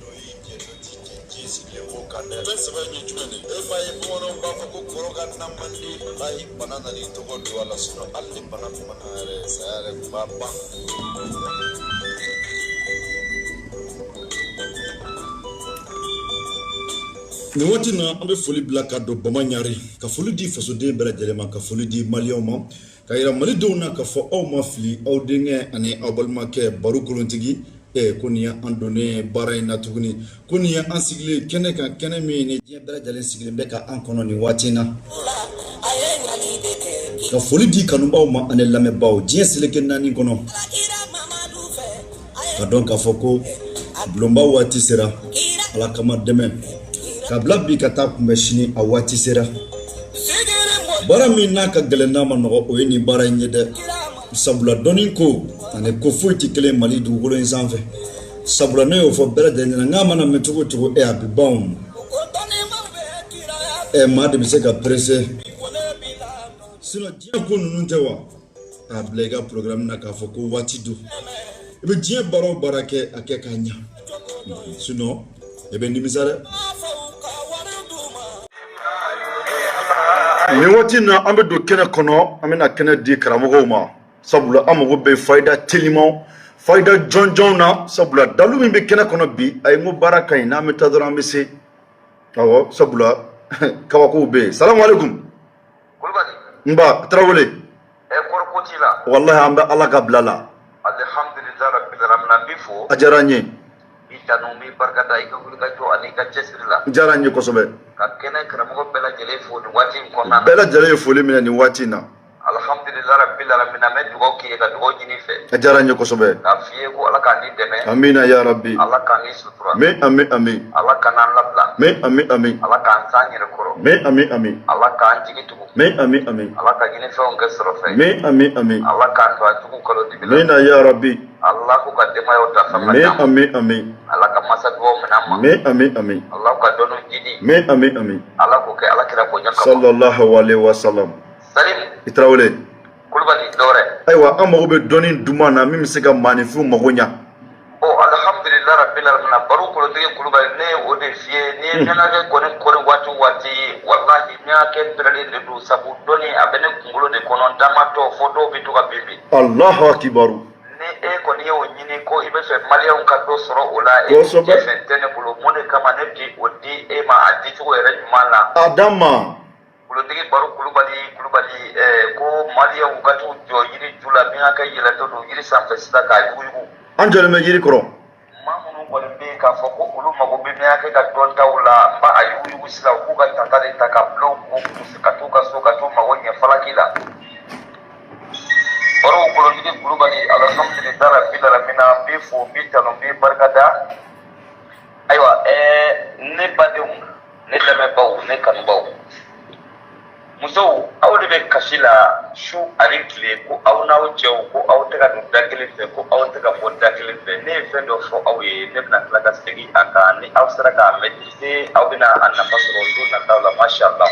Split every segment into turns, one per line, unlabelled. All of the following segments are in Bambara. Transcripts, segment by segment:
Dɔ y'i jɛ, dɔ t'i jɛ, diɲɛ sigilen b'o kan dɛ. Fɛn saba in ye jumɛn de ye? E m'a ye bamananw b'a fɔ ko kɔrɔ ka na man di. Walahi, bana nan'i tɔgɔ don a la, sinon hali ni bana tun ma na yɛrɛ, saya yɛrɛ tun b'a ban.
Nin waati na, an bɛ foli bila ka don Bama Ɲare, ka foli di fasoden bɛɛ lajɛlen ma, ka foli di maliyɛnw ma, ka yira malidenw na ka fɔ aw ma fili, aw denkɛ ani aw balimakɛ Baro Kolontigi. Ko nin ye an donnen baara in na tuguni, ko nin ye an sigilen kɛnɛ kan, kɛnɛ min ni diɲɛ bɛɛ lajɛlen sigilen bɛ ka an kɔnɔ nin waati in na. Ka foli di kanubaw ma ani lamɛnbaw diɲɛ seleke naani kɔnɔ, ka dɔn k'a fɔ ko bulonba waati sera. Ala kama dɛmɛ ka bila bi ka taa kunbɛn sini, a waati sera. Baara min n'a ka gɛlɛn, n'a ma nɔgɔ, o ye nin baara in ye dɛ, sabula dɔnni ko ani ko foyi tɛ kelen Mali dugukolo in sanfɛ. Sabula ne y'o fɔ bɛɛ lajɛlen ɲɛna, n'a mana mɛn cogo o cogo, a bɛ ban. Maa de bɛ se ka pressé, sinon diɲɛ ko ninnu tɛ wa. A bila i ka programme na k'a fɔ ko waati don, i bɛ diɲɛ baara o baara kɛ, a kɛ k'a ɲa, sinon i bɛ nimisa dɛ. Nin waati na, an bɛ don kɛnɛ kɔnɔ, an bɛna kɛnɛ di karamɔgɔw ma, sabula an mago bɛ fayida teliman, fayida jɔnjɔn na, sabula dalu min bɛ kɛnɛ kɔnɔ bi, a ye n ko baara ka ɲi, n'an bɛ taa dɔrɔn an bɛ se. Awɔ, sabula kabakow bɛ yen. Salamu aleykum.
Kulubali.
Nba Tarawele.
Ɛ, kɔri ko t'i la?
Walahi, an bɛ Ala ka bila la.
Alihamdulilayi rabbil alamin, n b'i fo.
A diyara n ye.
N b'i tanu, n b'i barika da i ka wulikajɔ ani i ka cɛsiri la.
A diyara n ye kosɛbɛ.
Ka kɛnɛ karamɔgɔ bɛɛ lajɛlen fo nin waati in kɔnɔna na.
Bɛɛ lajɛlen ye foli minɛ nin waati in na.
Alihamdulilayi rabbil alamin, n bɛ dugawu k'i ye ka dugawu ɲini i fɛ.
A diyara n ye kosɛbɛ.
K'a f'i ye ko Ala k'an n'i dɛmɛ.
Amina ya rabbi.
Ala k'an n'i sutura.
Amin amin amin.
Ala kan'an labila.
Amin amin amin.
Ala k'an s'an yɛrɛ kɔrɔ.
Amin amin amin.
Ala k'an jigi tugu.
Amin amin amin.
Ala ka ɲinifɛnw kɛ sɔrɔfɛn.
Amin amin amin.
Ala k'an to a jugu kalo dibi la.
Amina ya rabbi.
Ala k'u ka denbayaw ta fanga
Amin amin amin.
Ala ka masa dugaw minɛ an ma.
Amin amin amin.
Ala ka dɔnniw jidi.
Amin amin amin.
Ala k'o kɛ Ala kira bonya kama.
Sallallahu alaihi wasallam.
Salim.
I Tarawele.
Kulubali dɔwɛrɛ.
Ayiwa, an mago bɛ dɔnni duman na min bɛ se ka maaninfinw mago ɲa.
Bon, alhamdulillah rabbil alamin, Baro Kolontigi Kulubali, ne ye o de f'i ye. N'i ye miyankakɛ kɔni kɔri waati o waati, walahi, miyankakɛ pɛrɛlen de don, sabu dɔnni a bɛ ne kunkolo de kɔnɔ, n damatɔ fo dɔw bɛ to ka bin bin.
Allahu akibaru.
Ni e kɔni y'o ɲini ko i bɛ fɛ maliyɛnw ka dɔ sɔrɔ o la, e fɛn tɛ ne bolo, mun de kama ne bi o di e ma a dicogo yɛrɛ ɲuman na.
A d'an ma.
Kolontigi Baro Kulubali, Kulubali, ko maliyɛnw ka t'u jɔ yiri ju la, miyankakɛ yɛlɛtɔ don yiri sanfɛ sisan k'a yuguyugu.
An jɔlen bɛ yiri kɔrɔ.
Maa minnu kɔni bɛ yen k'a fɔ ko olu mago bɛ miyankakɛ ka dɔntaw la, n b'a yuguyugu sisan, u k'u ka tata de ta ka bila u kun ka t'u ka so ka t'u mago ɲɛ falaki la. Baro Kolontigi Kulubali, alhamdulilayi rabbil alamin, n b'i fo, n b'i tanu, n b'i barika da. Ayiwa, ne badenw, ne lamɛnbaw, ne kanubaw, musow, aw de bɛ kasi la su ani tile ko aw n'aw cɛw ko aw tɛ ka don da kelen fɛ, ko aw tɛ ka bɔ da kelen fɛ. Ne ye fɛn dɔ fɔ aw ye, ne bɛna tila ka segin a kan. Ni aw sera k'a maîtriser, aw bɛna a nafa sɔrɔ don nataw la, masha Allah.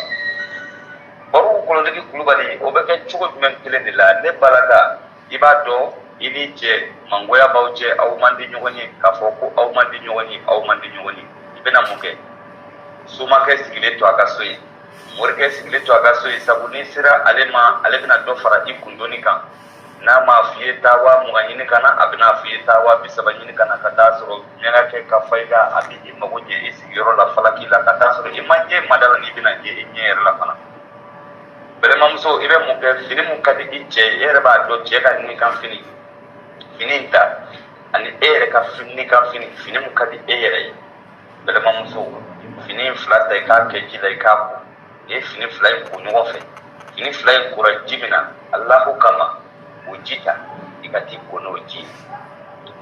Baro Kolontigi Kulubali, o bɛ kɛ cogo jumɛn kelen de la? Ne balaka, i b'a dɔn i ni cɛ mangoya b'aw cɛ, aw man di ɲɔgɔn ye, k'a fɔ ko aw man di ɲɔgɔn ye, aw man di ɲɔgɔn ye. I bɛna mun kɛ? Somakɛ sigilen to a ka so yen, morikɛ sigilen to a ka so yen, sabu n'i sera ale ma, ale bɛna dɔ fara i kundoni kan. N'a m'a f'i ye taa 20,000 ɲini ka na, a bɛna f'i ye taa 30,000 ɲini ka na, ka taa sɔrɔ miyankakɛ ka fayida a bɛ i mago ɲɛ i sigiyɔrɔ la falaki la, ka taa sɔrɔ i ma ɲɛ ma da la n'i bɛna ɲɛ i ɲɛ yɛrɛ la fana. Balimamuso, i bɛ mun kɛ? Fini mun ka di i cɛ ye, e yɛrɛ b'a dɔn cɛ ka nikan fini, fini in ta ani e yɛrɛ ka nikan fini, fini mun ka di e yɛrɛ ye. Balimamuso, fini in fila ta, i k'a kɛ ji la, i k'a ko. N'i ye fini fila in ko ɲɔgɔn fɛ, fini fila in kora ji min na Alahu kama, o ji ta, i ka t'i ko n'o ji ye.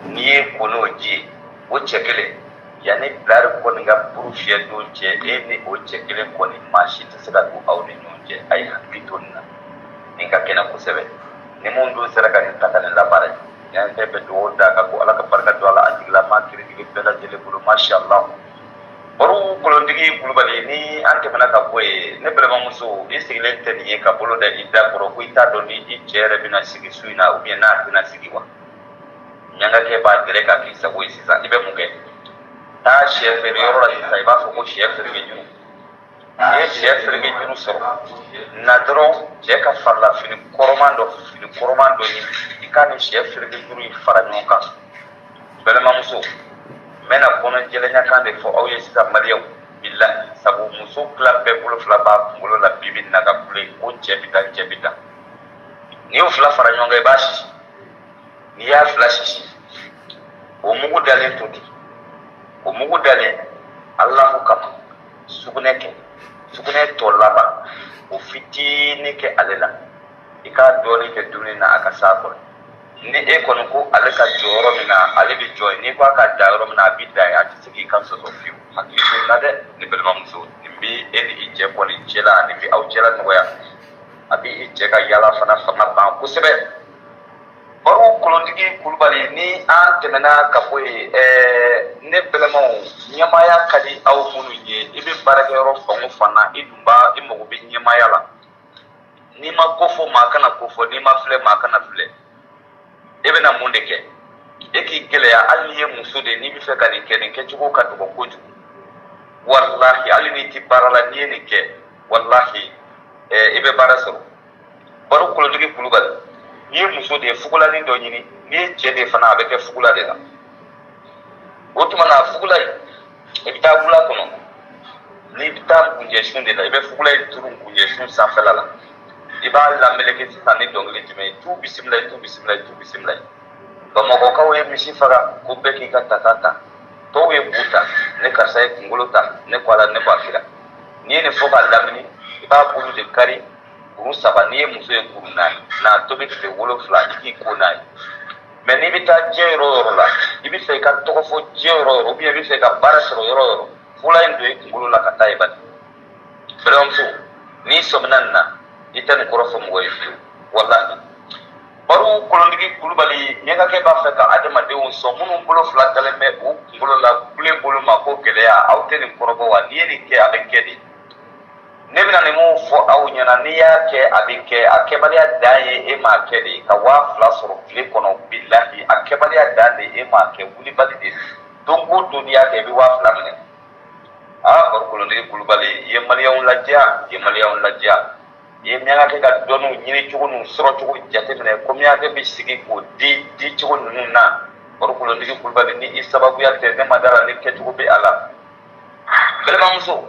N'i ye ko n'o ji ye, o cɛ kelen, yanni bilari kɔni ka buru fiyɛ don cɛ, e ni o cɛ kelen kɔni, maa si tɛ se ka don aw ni ɲɔgɔn cɛ. A ye hakili to nin na, nin ka kɛnɛ kosɛbɛ. Ni mun dun sera ka nin ta ka nin labaara, yan bɛɛ bɛ dugawu d'a kan ko Ala ka barika don a la, a tigilama kiritigi bɛɛ lajɛlen bolo, masha Allah. Baro Kolontigi Kulubali, ni an tɛmɛna ka bɔ yen, ne balimamuso, i sigilen tɛ nin ye ka bolo da i da kɔrɔ ko i t'a dɔn ni i cɛ yɛrɛ bɛna sigi su in na ou bien n'a tɛna sigi wa. Miyankakɛ b'a gɛrɛ ka k'i sago ye sisan, i bɛ mun kɛ? Taa sɛ feere yɔrɔ la sisan, i b'a fɔ ko sɛ fereke juru. N'i ye sɛ fereke juru sɔrɔ na dɔrɔn, cɛ ka farila fini kɔrɔman dɔ, fini kɔrɔman dɔ ɲini, i ka nin sɛ fereke juru in fara ɲɔgɔn kan. Balimamuso, n bɛna kɔnɔjɛlenya kan de fɔ aw ye sisan, maliyɛnw. Bilahi, sabu muso tila bɛɛ bolo fila b'a kunkolo la bi bi in na ka kule ko cɛ bɛ tan, cɛ bɛ tan. N'i y'o fila fara ɲɔgɔn kan, i b'a sisi. N'i y'a fila sisi, o mugu dalen to ten, o mugu dalen, Alahu kama, sugunɛ kɛ, sugunɛ tɔ laban, o fitinin kɛ ale la, i k'a dɔɔnin kɛ dumuni na, a ka s'a kɔrɔ. Ni e kɔni ko ale ka jɔ yɔrɔ min na, ale bɛ jɔ yen. N'i ko a ka dan yɔrɔ min na, a bɛ dan yen. A tɛ se k'i kan sɔsɔ fiyewu. Hakili to nin na dɛ, ne balimamuso. Nin bɛ e ni i cɛ kɔni cɛla, nin bɛ aw cɛla nɔgɔya, a bɛ i cɛ ka yala fana fanga ban kosɛbɛ. Baro Kolontigi Kulubali, ni an tɛmɛna ka bɔ yen, ne balimaw, ɲɛmaaya ka di aw minnu ye, i bɛ baarakɛyɔrɔ fan o fan na, i dun b'a i mago bɛ ɲɛmaaya la. N'i ma ko fɔ, maa kana ko fɔ. N'i ma filɛ, maa kana filɛ. E bɛna mun de kɛ? E k'i gɛlɛya. Hali n'i ye muso de ye, n'i bɛ fɛ ka nin kɛ, nin kɛcogo ka dɔgɔ kojugu. Walahi, hali n'i tɛ baara la, n'i ye nin kɛ, walahi, i bɛ baara sɔrɔ. Baro Kolontigi Kulubali, n'i ye muso de ye, fugulanin dɔ ɲini. N'i ye cɛ de ye fana, a bɛ kɛ fugula de la. O tuma na, fugula in, i bɛ taa wula kɔnɔ, n'i bɛ taa ngunjɛsun de la, i bɛ fugula in turu ngunjɛsun sanfɛla la. I b'a lameleke sisan ni dɔnkili jumɛn ye? Tu bisimila, tu bisimila, tu bisimila. Bamakɔkaw ye misi faga ko bɛɛ k'i ka tata ta, tɔw ye bu ta, ne karisa ye kunkolo ta, ne ko ala, ne ko a kira. N'i ye nin fɔ k'a lamini, i b'a bolo de kari kuru saba. N'i ye muso ye, kuru naani. N'a tobi tile 7, i k'i ko n'a ye. Mais n'i bɛ taa diɲɛ yɔrɔ o yɔrɔ la, i bɛ fɛ i ka tɔgɔ fɔ diɲɛ yɔrɔ o yɔrɔ, ou bien i bɛ fɛ i ka baara sɔrɔ yɔrɔ o yɔrɔ, fugula in don i kunkolo la ka taa yen bani. Balimamuso, n'i sɔmina nin na, i tɛ nin kɔrɔ fɔ mɔgɔ ye fiyewu, walahi. Baro Kolontigi Kulubali, ɲɛkakɛ b'a fɛ ka adamadenw sɔn minnu bolo fila dalen bɛ u kunkolo la, kule bolo ma ko gɛlɛya. Aw tɛ nin kɔrɔbɔ wa? N'i ye nin kɛ, a bɛ kɛ de. Ne bɛna nin mun fɔ aw ɲɛna, n'i y'a kɛ, a bɛ kɛ. A kɛbaliya dan ye e m'a kɛ de. Ka 2000 sɔrɔ tile kɔnɔ, bilahi, a kɛbaliya dan de e m'a kɛ. Wulibali de don o don, n'i y'a kɛ, i bɛ 2000 minɛ. Aa, Baro Kolontigi Kulubali, i ye maliyɛnw ladiya, i ye maliyɛnw ladiya. I ye miyankakɛ ka dɔnniw ɲini cogo n'u sɔrɔ cogo jateminɛ ko miyankakɛ bɛ sigi k'o di di cogo ninnu na. Baro Kolontigi Kulubali, ni i sababuya tɛ, ne ma da la ni kɛcogo bɛ a la. Balimamuso,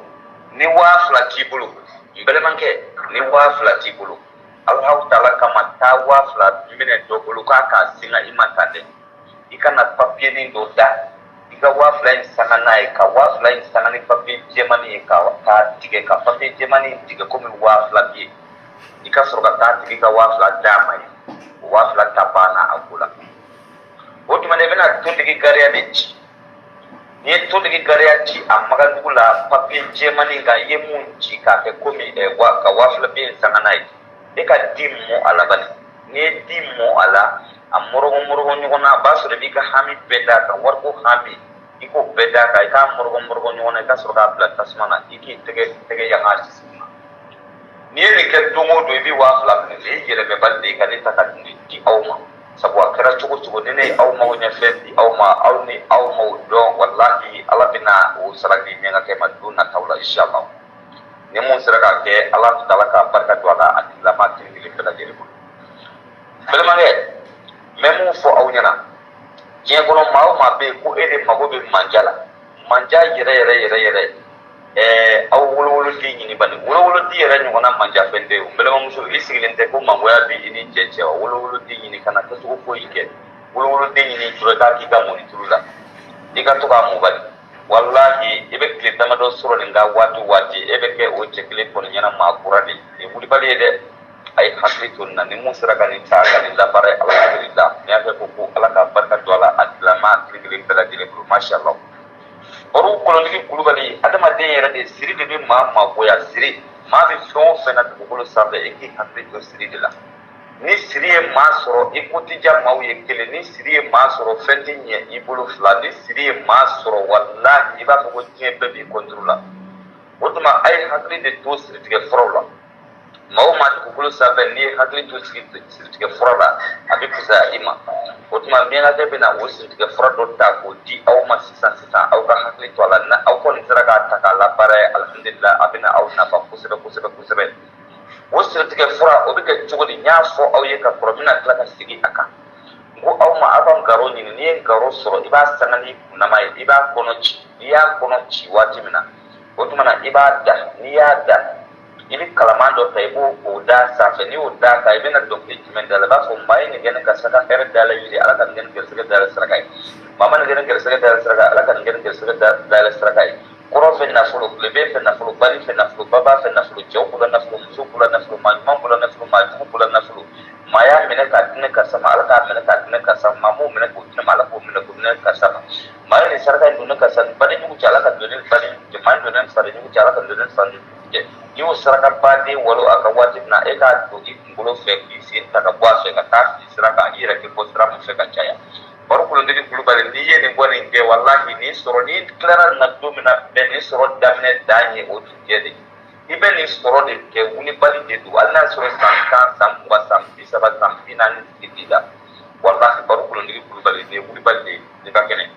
ni 2000 t'i bolo, n balimakɛ, ni 2000 t'i bolo, Alahu taala kama, taa 2000 minɛ dɔ bolo k'a k'a singa i ma tan dɛ. I ka na papiyenin dɔ da, i ka 2000 in sanga n'a ye, ka 2000 in sanga ni papiye jɛmani ye, ka k'a tigɛ, ka papiye jɛmani in tigɛ komi 2000 biye. I ka sɔrɔ ka taa tigi ka 2000 d'a ma ye. O 2000 ta banna a ko la. O tuma na, i bɛna tontigi gariya de ci. N'i ye tontigi gariya ci a magadugu la, papiye jɛmani kan, i ye mun ci k'a kɛ komi ka 2000 biye in sanga n'a ye, e ka di mɔ a la bani. N'i ye di mɔ a la, a mɔrɔgɔ mɔrɔgɔ ɲɔgɔn na, a b'a sɔrɔ i b'i ka hami bɛɛ d'a kan, wariko hami, i k'o bɛɛ d'a kan. I k'a mɔrɔgɔ mɔrɔgɔ ɲɔgɔn na, i ka sɔrɔ k'a bila tasuma na, i k'i tɛgɛ yanga sisi kunna. N'i ye nin kɛ don o don, i bɛ 2000 minɛ. Nin ye yɛlɛmɛbali de ye ka ne ta ka nin di aw ma, sabu a kɛra cogo cogo, ni ne ye aw mago ɲɛ fɛn di aw ma, aw ni aw m'o dɔn, walahi, Ala bɛna o sara di miyankakɛ ma don nataw la, inshallah. Ni mun sera k'a kɛ, Ala taala ka barika don a la, a tigilama kelen kelen bɛɛ lajɛlen bolo. Balimakɛ, n bɛ mun fɔ aw ɲɛna? Diɲɛ kɔnɔ, maa o maa bɛ yen ko e de mago bɛ manja la, manja yɛrɛ yɛrɛ yɛrɛ yɛrɛ, aw wolowoloden ɲini bani. Wolowoloden yɛrɛ ɲɔgɔnna manja fɛn tɛ o. N balimamuso, i sigilen tɛ ko mangoya bɛ i ni cɛ cɛ wa? Wolowoloden ɲini, kana kɛcogo foyi kɛ. Wolowoloden ɲini dɔrɔn, i k'a k'i ka mɔnitulu la, i ka to k'a mɔ bani. Walahi, i bɛ tile damadɔ sɔrɔ nin ka waati o waati, e bɛ kɛ o cɛ kelen kɔni ɲɛna maa kura de ye. Nin ye wulibali ye dɛ. A ye hakili to nin na. Ni mun sera ka nin ta ka nin labaara, alhamdulillah. N y'a fɛ ko Ala ka barika don a la, a tilama kelen kelen bɛɛ lajɛlen bolo, masha Allah. Baro Kolontigi Kulubali, adamaden yɛrɛ de, siri de bɛ maa magoya. Siri, maa bɛ fɛn o fɛn na dugukolo sanfɛ, i k'i hakili to siri de la. Ni siri ye maa sɔrɔ, i ko tɛ diya maaw ye, kelen. Ni siri ye maa sɔrɔ, fɛn tɛ ɲɛ i bolo, fila. Ni siri ye maa sɔrɔ, walahi, i b'a fɔ ko diɲɛ bɛɛ b'i kɔnturu la. O tuma, a ye hakili de to siritigɛ furaw la. Maa o maa dugukolo sanfɛ, n'i ye hakili to siritigɛ fura la, a bɛ fisaya i ma. O tuma, miyankakɛ bɛna o siritigɛ fura dɔ ta k'o di aw ma sisan sisan. Aw ka hakili to a la. Kunkolotigɛ fura, o bɛ kɛ cogo di? N y'a fɔ aw ye ka kɔrɔ, n bɛna tila ka segin a kan. N ko aw ma, aw ka nkalon ɲini. N'i ye nkalon sɔrɔ, i b'a sanga ni kunnama ye, i b'a kɔnɔ ci. N'i y'a kɔnɔ ci waati min na, o tuma na i b'a da. N'i y'a da, i bɛ kalaman dɔ ta, i b'o o da sanfɛ. N'i y'o da kan, i bɛna dɔnkili jumɛn da la? I b'a fɔ: maa ye nin kɛ ne karisa ka hɛrɛ dayɛlɛ yiri, Ala ka nin kɛ ni gɛrɛsɛgɛ dayɛlɛ saraka ye. Maa ma nin kɛ ni gɛrɛsɛgɛ dayɛlɛ saraka ye, Ala ka nin kɛ ni gɛrɛsɛgɛ dayɛlɛ saraka ye. Kɔrɔn fɛ nafolo, tilebin fɛ nafolo, bani fɛ nafolo, baba fɛ nafolo, cɛw bolo nafolo, muso bolo nafolo, maa ɲuman bolo nafolo, maa jugu bolo nafolo. Maa y'a minɛ k'a di ne karisa ma, Ala k'a minɛ k'a di ne karisa ma. Maa m'o minɛ k'o di ne ma, Ala k'o minɛ k'o di ne karisa ma. Maa ye nin saraka in don ne karisa ni baden jugu cɛ, Ala ka don ne baden jugu cɛ. Maa don ne faden jugu cɛ, Ala ka don ne faden jugu cɛ. N'i y'o saraka baden walo a ka waati min na, e k'a don i kunkolo fɛ, k'i sen ta ka bɔ a fɛ ka taa fili sira kan, i yɛrɛ tɛ bɔ sira min fɛ ka caya. Baro Kolontigi Kulubali, n'i ye nin bɔ, nin kɛ, walahi nin sɔrɔ, n'i tilara nin na don min na bɛɛ, nin sɔrɔ daminɛ dan ye o dugujɛ de ye. I bɛ nin sɔrɔ de kɛ, wulibali de don. Hali n'a sɔrɔ san 10, san 20, san 30, san 40 sigi b'i la, walahi Baro Kolontigi Kulubali, nin ye wulibali de ye. Nin ka kɛnɛ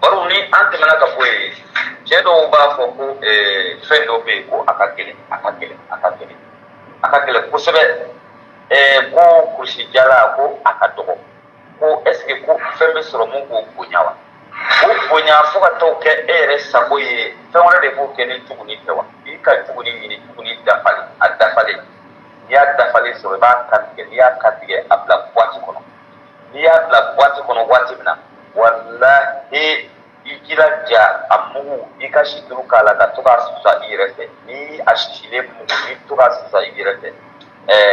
baro. Ni an tɛmɛna ka bɔ yen, cɛ dɔw b'a fɔ ko fɛn dɔ bɛ yen ko a ka gɛlɛn, a ka gɛlɛn, a ka gɛlɛn, a ka gɛlɛn kosɛbɛ, ko kurusi jala, ko a ka dɔgɔ, ko est ce que ko fɛn bɛ sɔrɔ mun b'o bonya wa, o bonya fo ka t'o kɛ e yɛrɛ sago ye? Fɛn wɛrɛ de b'o kɛ ni tuguni tɛ wa? I ka tuguni ɲini, tuguni dafalen, a dafalen. N'i y'a dafalen sɔrɔ, i b'a kantigɛ. N'i y'a kantigɛ, a bila boîte kɔnɔ. N'i y'a bila boîte kɔnɔ waati min na, walahi i jilaja a mugu, i ka situlu k'a la ka to k'a susa i yɛrɛ fɛ. Ni a sisilen mugu, n'i to k'a susa i yɛrɛ fɛ,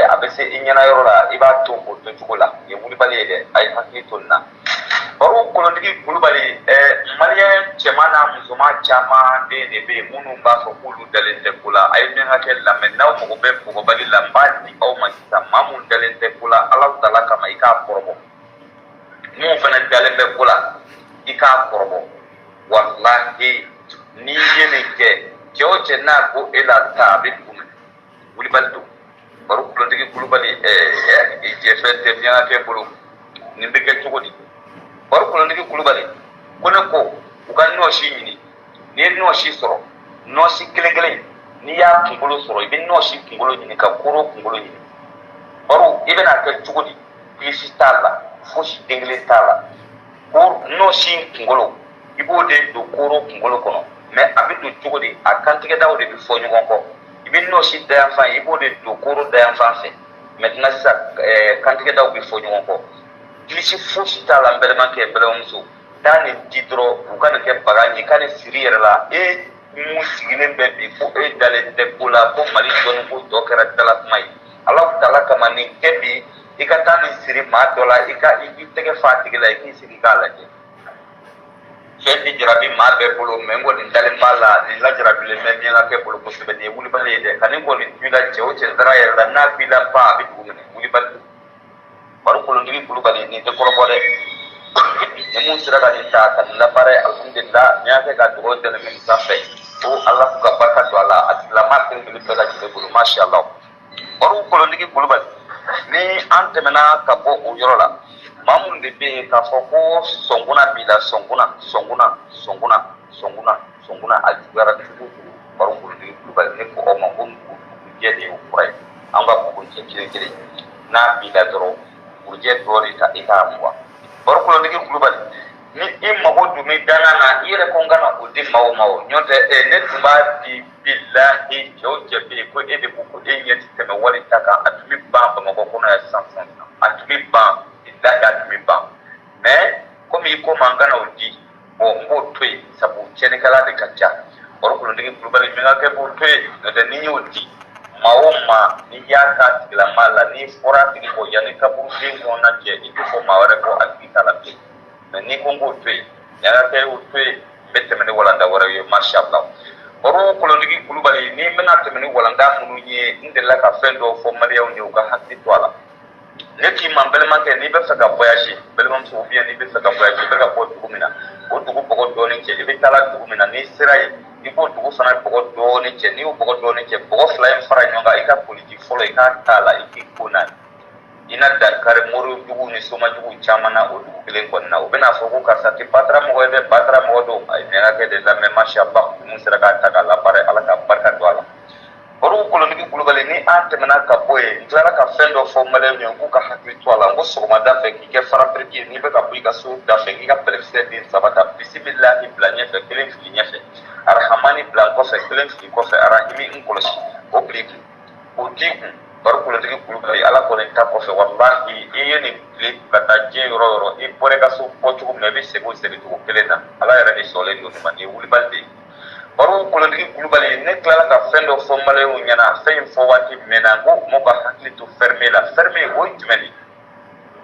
a bɛ se i ɲɛna yɔrɔ la, i b'a to o to cogo la. Nin ye wulibali ye dɛ, a ye hakili to nin na. Baro Kolontigi Kulubali, maliyɛn cɛman n'a musoman caman den de bɛ yen minnu b'a fɔ k'olu dalen tɛ ko la. A ye min hakɛ lamɛn, n'aw mago bɛ bɔgɔbali la, n b'a di aw ma sisan. Maa mun dalen tɛ ko la, Ala tala kama, i k'a kɔrɔbɔ. Mun fana dalen bɛ ko la, i k'a kɔrɔbɔ. Walahi n'i ye nin kɛ, cɛ o cɛ n'a ko e la ta, a bɛ dugu minɛ. Wulibali don. Baro Kulontigi Kulubali, i jɛfɛn tɛ miyankakɛ bolo. Nin bɛ kɛ cogo di? Baro Kulontigi Kulubali ko ne ko u ka nɔɔsi ɲini. N'i ye nɔɔsi sɔrɔ, nɔɔsi kelen kelen, n'i y'a kunkolo sɔrɔ, i bɛ nɔɔsi kunkolo ɲini ka koro kunkolo ɲini. Baro, i bɛna kɛ cogo di? Kilisi t'a la, fosi den kelen t'a la. Ko nɔɔsi kunkolo, i b'o de don koro kunkolo kɔnɔ. Mais a bɛ don cogo di? A kantigɛdaw de bɛ fɔ ɲɔgɔn kɔ. I bɛ nɔɔsi dayanfan, i b'o de don koro dayanfan fɛ. Maintenant sisan, kantigɛdaw bɛ fɔ ɲɔgɔn kɔ. Kilisi fosi t'a la. N balimakɛ, n balimamuso, taa nin di dɔrɔn, u ka nin kɛ bagan ye, ka nin siri yɛrɛ la. E mun sigilen bɛ bi ko e dalen tɛ ko la, ko Mali dɔnni ko tɔ kɛra dala kuma ye, Ala tala kama, nin kɛ bi. I ka taa nin siri maa dɔ la, i ka i tɛgɛ fa a tigi la, i k'i sigi k'a lajɛ. Fɛn tɛ jarabi maa bɛɛ bolo, mais n kɔni dalen b'a la, nin lajarabilen bɛ miyankakɛ bolo kosɛbɛ. Nin ye wulibali ye dɛ. Ka nin kɔni to i la, cɛ o cɛ dara yɛrɛ la, n'a b'i la ba, a bɛ dugu minɛ. Wulibali don. Baro Kolontigi Kulubali, nin tɛ kɔrɔbɔ dɛ. Ni mun sera ka nin ta ka nin labaara, alhamdulillah. Miyankakɛ ka dugawu dɛmɛ min sanfɛ, ko Ala k'u ka barika don a la, a tigilama kelen kelen bɛɛ lajɛlen bolo, masha Allah. Baro Kolontigi Kulubali, ni an tɛmɛna ka bɔ o yɔrɔ la, maa minnu de bɛ yen k'a fɔ ko sɔnkuna b'i la, sɔnkuna, sɔnkuna, sɔnkuna, sɔnkuna, sɔnkuna, a juguyara cogo o cogo, Baro Kolontigi Kulubali, ne ko aw ma ko bugujɛ de y'o fura ye. An ka bugujɛ kelen kelen, n'a b'i la dɔrɔn, bugujɛ dɔɔnin ta, i k'a mugan. Baro Kolontigi Kulubali, ni i mago dun bɛ danna na, i yɛrɛ ko n kana o di maa o ma o ɲɔgɔn tɛ. Ne tun b'a di, bilahi, cɛ o cɛ bɛ yen ko e de ko ko e ɲɛ ti tɛmɛ wari ta kan, a tun bɛ ban Bamakɔ kɔnɔ yan sisan sisan, a tun bɛ ban, bilahi a tun bɛ ban. Mais komi i ko ma n kana o di, bon, n b'o to yen, sabu tiɲɛnikɛla de ka ca. Baro Kolontigi Kulubali, miyankakɛ b'o to yen. N'o tɛ, n'i y'o di maa o maa, n'i y'a k'a tigilama la, n'i fɔra a tigi kɔ, yanni kaburuden kɔnɔna cɛ, i tɛ fɔ maa wɛrɛ kɔ a tigi t'a la bilen. Mais n'i ko n k'o to yen, miyankakɛ y'o to yen. N bɛ tɛmɛ ni walanda wɛrɛ ye, masha Allah. Baro Kolontigi Kulubali, ni n bɛna tɛmɛ ni walanda minnu ye, n delila ka fɛn dɔw fɔ maliyɛnw ye, u ka hakili to a la. Ne k'i ma, n balimakɛ, n'i bɛ fɛ ka voyager, balimamuso, ou bien n'i bɛ fɛ ka voyager, i bɛ ka bɔ dugu min na, o dugu bɔgɔ dɔɔnin cɛ. I bɛ taa la dugu min na, n'i sera yen, i b'o dugu fana bɔgɔ dɔɔnin cɛ. N'i y'o bɔgɔ dɔɔnin cɛ, bɔgɔ fila in fara ɲɔgɔn kan, i ka koliji fɔlɔ, i k'a k'a la, i k'i ko n'a ye. I na dankari mori jugu ni somajugu caman na o dugu kelen kɔnɔna na. U bɛna fɔ ko karisa tɛ batara mɔgɔ ye dɛ, batara mɔgɔ don. A ye miyankakɛ de lamɛn, masha Allah. Mun sera k'a ta k'a labaara, Ala ka barika don a la. Baro Kolontigi Kulubali, Ni an tɛmɛna ka bɔ yen, n tilara ka fɛn dɔ fɔ maliyɛnw ye k'u ka hakili to a la. N ko sɔgɔmada fɛ, k'i kɛ farabiriki ye, n'i bɛ ka bɔ i ka so da fɛ, k'i ka bɛlɛkisɛ den saba ta, bisimilahi bila ɲɛfɛ, kelen fili ɲɛfɛ, arahamani bila kɔfɛ, kelen fili kɔfɛ, arahimi n kɔlɔsi, o bila i kun, o t'i kun. Bari Kolotigi Kulubali, Ala kɔni ta kɔfɛ, walahi, i ye nin tile ka taa diɲɛ yɔrɔ o yɔrɔ, i bɔra i ka so bɔ cogo min na, i bɛ segin o segin cogo kelen na. Ala yɛrɛ de sɔnlen don nin ma. Nin ye wulibali de ye. Baro Kolotigi Kulubali, ne tilala ka fɛn dɔ fɔ maliyɛnw ɲɛna. Fɛn in fɔ waati mɛnna, n ko mɔgɔw ka hakili to ferme la. Ferme, o ye jumɛn de ye?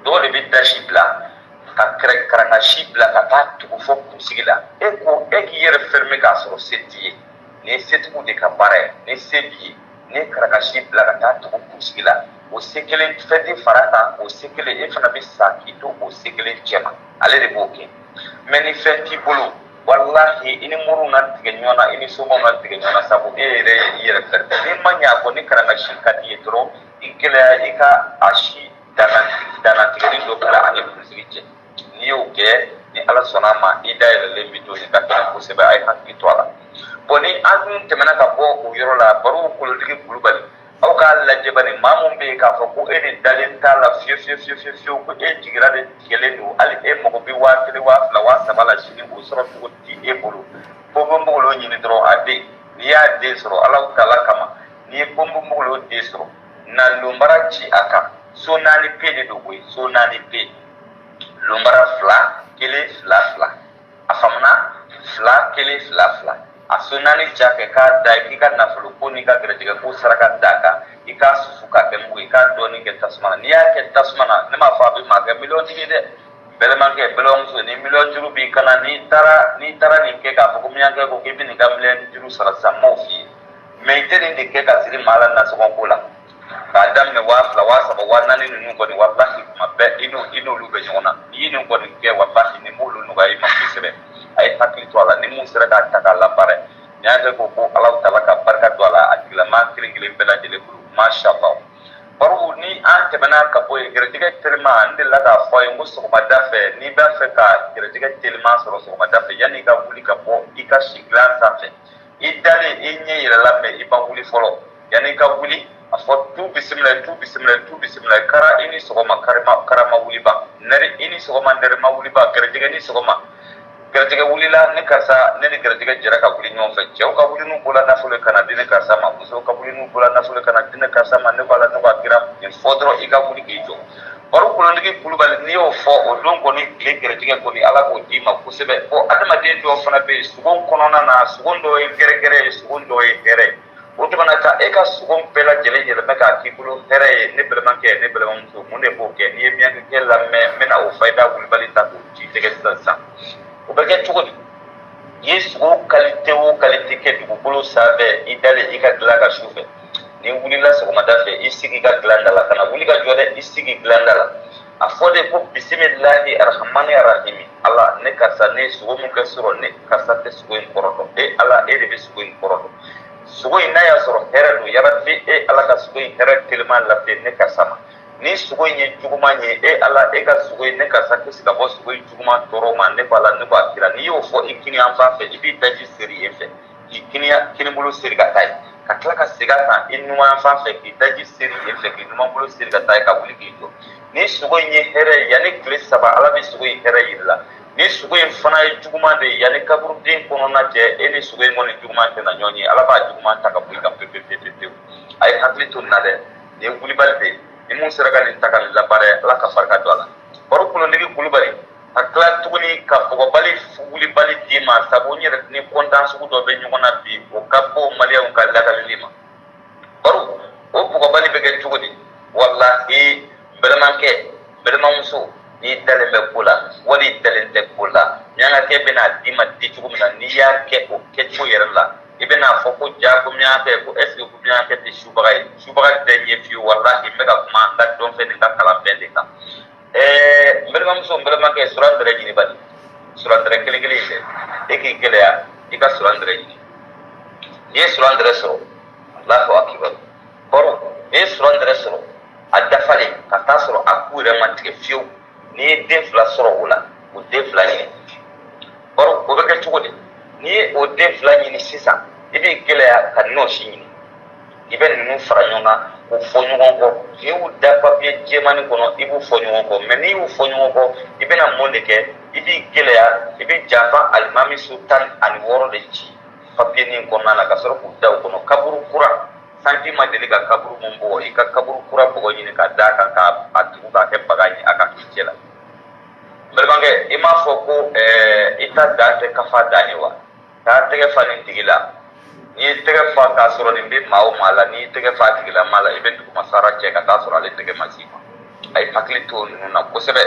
Dɔw de bɛ dasi bila ka karangasi bila ka taa tugu fo kunsigi la. E ko e k'i yɛrɛ ferme k'a sɔrɔ se t'i ye. Nin ye setigiw de ka baara ye. Ni se b'i ye, n'i ye karangasi bila ka taa tugu kunsigi la, o se kelen fɛn tɛ fara kan, o se kelen e fana bɛ sa k'i to o se kelen cɛma. Ale de b'o kɛ. Mais ni fɛn t'i bolo, walahi, i ni moriw na tigɛ ɲɔgɔn na, i ni somaw na tigɛ ɲɔgɔn na, sabu e yɛrɛ ye i yɛrɛ ferme. N'i ma ɲɛ a kɔ, ni karangasi ka di i ye dɔrɔn, i gɛlɛya i ka a si dannatigɛli dɔ bila ani kunsigi cɛ. N'i y'o kɛ, ni Ala sɔnna a ma, i dayɛlɛlen bɛ to nin ka kɛnɛ kosɛbɛ. A ye hakili to a la. Bon, ni an dun tɛmɛna ka bɔ o yɔrɔ la, Baro Kolotigi Kulubali, aw k'a lajɛ bani, maa mun bɛ yen k'a fɔ ko e de dalen t'a la fiyewu fiyewu fiyewu fiyewu fiyewu, ko e jigira de tigɛlen don, hali e mago bɛ 1000, 2000, 3000 la sini, o sɔrɔ cogo ti e bolo. Ponponpogolo ɲini dɔrɔn, a den, n'i y'a den sɔrɔ, Ala taala kama, n'i ye ponponpogolo den sɔrɔ, na lonbara ci a kan. So naani pe de don koyi, so naani pe, lonbara fila kelen fila fila, a faamuna? Fila kelen fila fila, a so naani ja kɛ k'a da k'i ka nafolo ko n'i ka gɛrɛjɛgɛ ko saraka d'a kan. I k'a susu k'a kɛ mugu, i k'a dɔɔni kɛ tasuma na. N'i y'a kɛ tasuma na, ne m'a fɔ a bɛ maa kɛ miliyɔn tigi dɛ. Balimakɛ, balimamuso, ni miliyɔn juru b'i kana, n'i taara nin kɛ k'a fɔ ko miyankɛ ko k'i bɛ nin ka miliyɔn juru sara sisan, n m'o f'i ye. Mais i tɛ nin de kɛ ka siri maa la nasɔngɔ ko la k'a daminɛ 2000, 3000, 4000 ninnu kɔni, walahi, kuma bɛɛ i n'olu bɛ ɲɔgɔn na. N'i ye nin kɔni kɛ, walahi, nin b'olu nɔgɔya i ma kosɛbɛ. A ye hakili to a la. Ni mun sera k'a ta k'a labaara, nin y'a kɛ ko Ala taala ka barika don a la a tigilamaa kelen kelen bɛɛ lajɛlen bolo, masha Allah. Baro, ni an tɛmɛna ka bɔ yen, gɛrɛjɛgɛ teliman, n delila k'a fɔ a ye n ko sɔgɔmada fɛ, n'i b'a fɛ ka gɛrɛjɛgɛ teliman sɔrɔ sɔgɔmada fɛ, yanni i ka wuli ka bɔ i ka si dilan sanfɛ, i dalen, i ɲɛ yɛlɛla mɛ i ma wuli fɔlɔ, yanni i ka wuli, a fɔ tu bisimila, tu bisimila, tu bisimila, kara i ni sɔgɔma, karima karama wuliba, nɛri i ni sɔgɔma, nɛrima wuliba, gɛrɛjɛgɛ ni sɔgɔma, gɛrɛjɛgɛ wulila ne karisa, ne ni gɛrɛjɛgɛ jɛra ka wuli ɲɔgɔn fɛ. Cɛw ka wuli n'u bolola nafolo ka na di ne karisa ma, musow ka wuli n'u bolola nafolo ka na di ne karisa ma. Ne b'a la, ne b'a kira nin fɔ dɔrɔn, i ka wuli k'i jɔ. Baro Kolotigi Kulubali, n'i y'o fɔ o don kɔni, tile gɛrɛjɛgɛ kɔni, Ala k'o d'i ma kosɛbɛ. Bon, adamaden dɔw fana bɛ yen, sogo kɔnɔna na, sogo dɔw ye gɛrɛgɛrɛ ye, sogo dɔw ye hɛrɛ ye. O tuma ka e ka sogo bɛɛ lajɛlen yɛlɛmɛ k'a k'i bolo hɛrɛ ye, ne balimakɛ, ne balimamuso, mun de b'o kɛ? N'i ye miyankɛ lamɛn, n bɛna o fayida wulibali ta k'o ci tɛgɛ sisan sisan. O bɛ kɛ cogo di? I ye sogo qualité o qualité kɛ dugukolo sanfɛ, i dalen i ka dilan ka su fɛ, n'i wulila sɔgɔmada fɛ, i sigi i ka dilan da la, kana wuli ka jɔ dɛ, i sigi dilan da la, a fɔ de ko bisimilahi arahamani arahimi, Ala, ne karisa, ne ye sogo min kɛ sɔrɔ, ne karisa tɛ sogo in kɔrɔ dɔn, e Ala, e de bɛ sogo in kɔrɔ dɔn. Sogo in, n'a y'a sɔrɔ hɛrɛ don, yarabi, e Ala ka sogo in hɛrɛ teliman lase ne karisa ma. Ni sogo in ye juguman ye, e Ala, e ka sogo in, ne karisa kisi ka bɔ sogo in juguman tɔɔrɔ ma. Ne ko Ala, ne ko a kira. N'i y'o fɔ i kini yan fan fɛ, i b'i daji seri yen fɛ, k'i kini kinibolo seri ka taa yen, ka tila ka segin a kan i numan fan fɛ, k'i daji seri yen fɛ, k'i numanbolo seri ka taa yen, ka wuli k'i jɔ. Ni sogo in ye hɛrɛ ye, yanni tile 3, Ala bɛ sogo in hɛrɛ yir'i la. Ni sogo in fana ye juguman de ye, yanni kaburuden kɔnɔna cɛ, e ni sogo in kɔni juguman tɛna ɲɔgɔn ye. Ala b'a juguman ta ka bɔ i kan pewu pewu pewu pewu. A ye hakili to nin na dɛ. Nin ye wulibali de ye. Ni mun sera ka nin ta ka nin labaara, Ala ka barika don a la. Baro Kolotigi Kulubali, ka tila tuguni ka bɔgɔbali wulibali d'i ma, sabu n yɛrɛ ni kɔntan sugu dɔ bɛ ɲɔgɔn na bi, o ka bɔ maliyɛnw ka lakalili ma. Baro, o bɔgɔbali bɛ kɛ cogo di? Walahi, balimakɛ, balimamuso, n'i dalen bɛ ko la wali i dalen tɛ ko la, miyankakɛ bɛna d'i ma di cogo min na, n'i y'a kɛ o kɛcogo yɛrɛ la, i bɛna fɔ ko ja ko miyankɛ ko est ce que ko miyankɛ tɛ subaga ye? Subaga tɛ ɲɛ fiyewu. Walahi, n bɛ ka kuma n ka dɔnfɛn ni n ka kalanfɛn de kan. N balimamuso, n balimakɛ, suran dɛrɛ ɲini bani, suran dɛrɛ kelen kelen in dɛ, e k'i gɛlɛya i ka suran dɛrɛ ɲini. N'i ye suran dɛrɛ sɔrɔ, Allahu akibar, baro, n'i ye suran dɛrɛ sɔrɔ a dafalen, ka taa sɔrɔ a ku yɛrɛ ma tigɛ fiyewu, n'i ye den fila sɔrɔ o la, o den fila ɲini. Baro, o bɛ kɛ cogo di? N'i ye o den fila ɲini sisan, i b'i gɛlɛya ka nɔɔsi ɲini. I bɛ ninnu fara ɲɔgɔn kan k'u fɔ ɲɔgɔn kɔ. N'i y'u da papiye jɛmannin kɔnɔ, i b'u fɔ ɲɔgɔn kɔ. Mais n'i y'u fɔ ɲɔgɔn kɔ, i bɛna mun de kɛ? I b'i gɛlɛya, i bɛ janfa alimami so 16 de ci papiye nin kɔnɔna na, ka sɔrɔ k'u da o kɔnɔ. Kaburu kura, sanji ma deli ka kaburu mun bugɔ, i ka kaburu kura bɔgɔ ɲini ka d'a kan, k'a tugu k'a kɛ baga ye a ka k'i cɛ la. N balimakɛ, i m'a fɔ ko i ta dan tɛ kafa dan ye wa? Taa tɛgɛ fa nin tigi la. N'i ye tɛgɛ fa k'a sɔrɔ nin bɛ maa o maa la, n'i ye tɛgɛ fa a tigilama la, i bɛ dugumasara cɛ ka taa sɔrɔ ale tɛgɛ ma s'i ma. A ye hakili to ninnu na kosɛbɛ.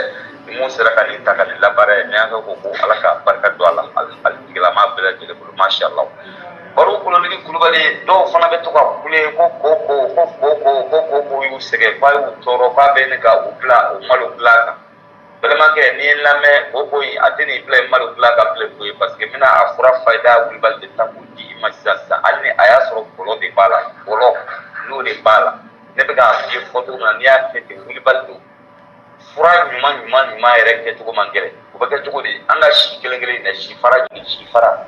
Ni mun sera ka nin ta ka nin labaara ye, miyanka ko ko Ala ka barika don a la, a tigilama bɛɛ lajɛlen bolo, masha Allah. Baro kolonigi Kulubali, dɔw fana bɛ to ka kule ko ko ko ko ko ko ko ko ko y'u sɛgɛn, k'a y'u tɔɔrɔ, k'a bɛ ne ka u bila u malo dilan kan. Balimakɛ, n'i ye n lamɛn, o ko in a tɛ n'i bila i malo dilan kan bilen koyi, parce que n bɛna a fura fayida wulibali de ta k'o di i ma sisan sisan. Hali ni a y'a sɔrɔ bɔlɔ de b'a la, bɔlɔ n'o de b'a la, ne bɛ k'a f'i ye fɔ cogo min na, n'i y'a kɛ ten, wulibali don. Fura ɲuman ɲuman ɲuman yɛrɛ kɛcogo man gɛlɛn. O bɛ kɛ cogo di? An ka si kelen kelen in na, si fara ɲini, si fara,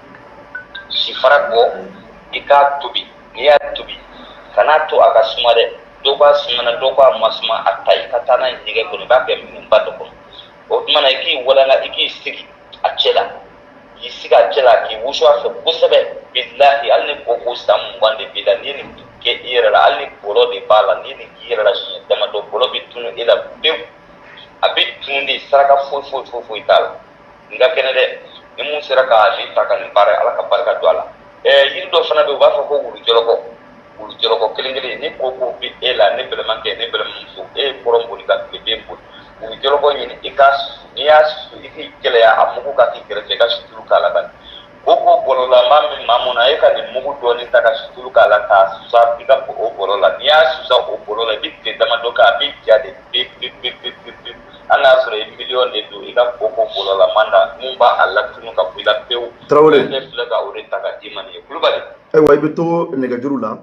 si fara bɔ, i k'a tobi. N'i y'a tobi, kan'a to a ka suma dɛ. Dɔw b'a suma na, dɔw b'a ma suma. A ta, i ka taa n'a ye ɲɛgɛn kɔnɔ, i b'a kɛ minɛnba dɔ kɔnɔ. O tuma na, i k'i walanga, i k'i sigi a cɛ la, k'i sigi a cɛ la, k'i wusu a fɛ kosɛbɛ. Bilahi, hali ni koko san 20 de b'i la, n'i ye nin kɛ i yɛrɛ la, hali ni bɔlɔ de b'a la, n'i ye nin k'i yɛrɛ la siɲɛ damadɔ, bɔlɔ bɛ tunu e la pewu. A bɛ tunu de, saraka foyi foyi foyi foyi t'a la. Nin ka kɛnɛ dɛ. Ni mun sera ka nin ta ka nin baara ye, Ala ka barika don a la. Yiri dɔ fana bɛ yen, u b'a fɔ ko wulu jɔlɔkɔ. Wulu jɔlɔkɔ kelen kelen, ni koko bɛ e la, ne balimakɛ, ne balimamuso, e ye kɔrɔn boli ka tileben boli, wulu jɔlɔkɔ ɲini, i ka susu. N'i y'a susu, i k'i gɛlɛya, a mugu ka k'i kɛrɛfɛ, i ka situlu k'a la. Bani koko bɔlɔlama min maa mun na, e ka nin mugu dɔɔnin ta ka situlu k'a la, k'a susa i ka o bɔlɔ la. N'i y'a susa o bɔlɔ la, i bɛ tile damadɔ kɛ, a bɛ ja de pe pe pe pe pe pe. Hali n'a sɔrɔ i miliyɔn de don, i ka koko bɔlɔlama na, mun b'a latunu ka bɔ i la pewu.
Tarawele.
Ne filɛ ka o de ta ka d'i ma nin ye, Kulubali.
Ayiwa, i bɛ to nɛgɛjuru la.